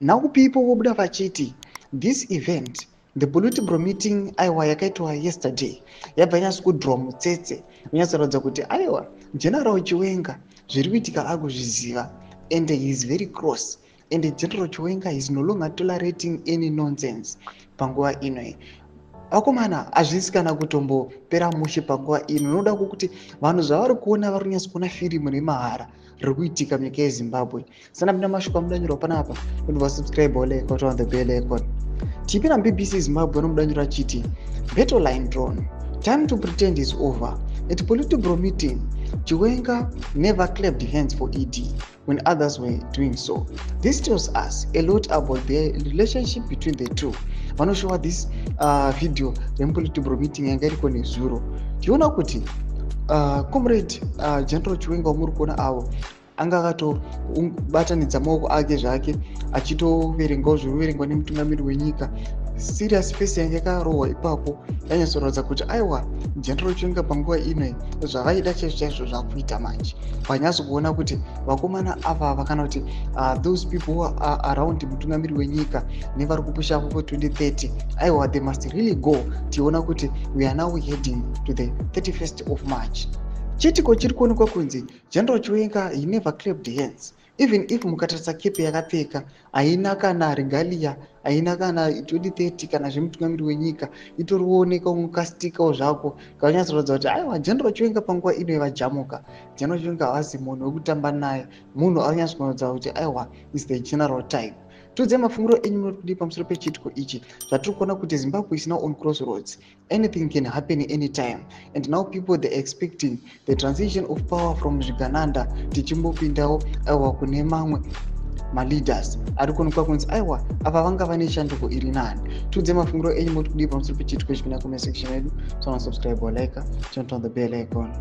Now people vobuda vachiti this event, the Politburo meeting, aiwa, yakaitwa yesterday, yabva nyatso kudhrowa mutsetse unyatsoratidza kuti aiwa, General Chiwenga zviri kuitika akuzviziva and he is very cross, and General Chiwenga is no longer tolerating any nonsense panguva inoi. Vakomana, hazvisi kana kutombopera mushe panguva ino. Unoda kuti vanhu zvavari kuona, vari kunyatso kuona firimu remahara riri kuitika munyika yeZimbabwe. Sanapinda mashoko amudanyurwa panapa kuti vasubscribe, like, on the bell icon. Tipinda muBBC Zimbabwe, nomudanyuro achiti battle line drawn, time to pretend is over. At Politburo meeting, Chiwenga never clapped hands for ED when others were doing so. This tells us a lot about the relationship between the two. Vanoshowa this video remuPolitburo meeting yanga iriko nezuro. Tiona kuti Comrade General Chiwenga wamuri kuona avo anga akatobatanidza maoko ake zvake achitoverengawo zviri nemutungamiri wenyika. Serious face yange yakarohwa ipapo yanyatsoratidza kuti aiwa, General Chiwenga panguva ino zvavaida chaizvo chaizvo zvakuita manje. Vanyatso kuona kuti vakomana avava, kana kuti those people who are around mutungamiri wenyika nevari kupusha for 2030, aiwa, they must really go. Tiona kuti we are now heading to the 31st of March. Chitiko chiri kuonekwa kunzi General Chiwenga, he never clapped hands. Even if mukatarisa kepe yakapfeka, haina kana regalia, haina kana 2030 kana zvemutungamiri wenyika. Itorioneka ukastikawo zvako kanyatsoratidza kuti aiwa, General Chiwenga panguva ino vajamuka. General Chiwenga havasi munhu wekutamba naye, munhu anyatsokuratidza kuti aiwa, is the general type. Tiudzai mafungiro enyu, munoti kudii pamusoro pechiitiko ichi zvatiri kuona kuti Zimbabwe is now on crossroads? Anything can happen anytime, and now people, they expecting the transition of power from zvigananda tichimbopindawo aiwa kune mamwe maleaders ari kuonekwa kunzi aiwa, ava vanga vane shanduko iri nani. Tiudze mafungiro enyu, moti kudii pamusoro pechiitiko ichi? Kuna comment section yedu. So subscribe or like, turn on the bell icon.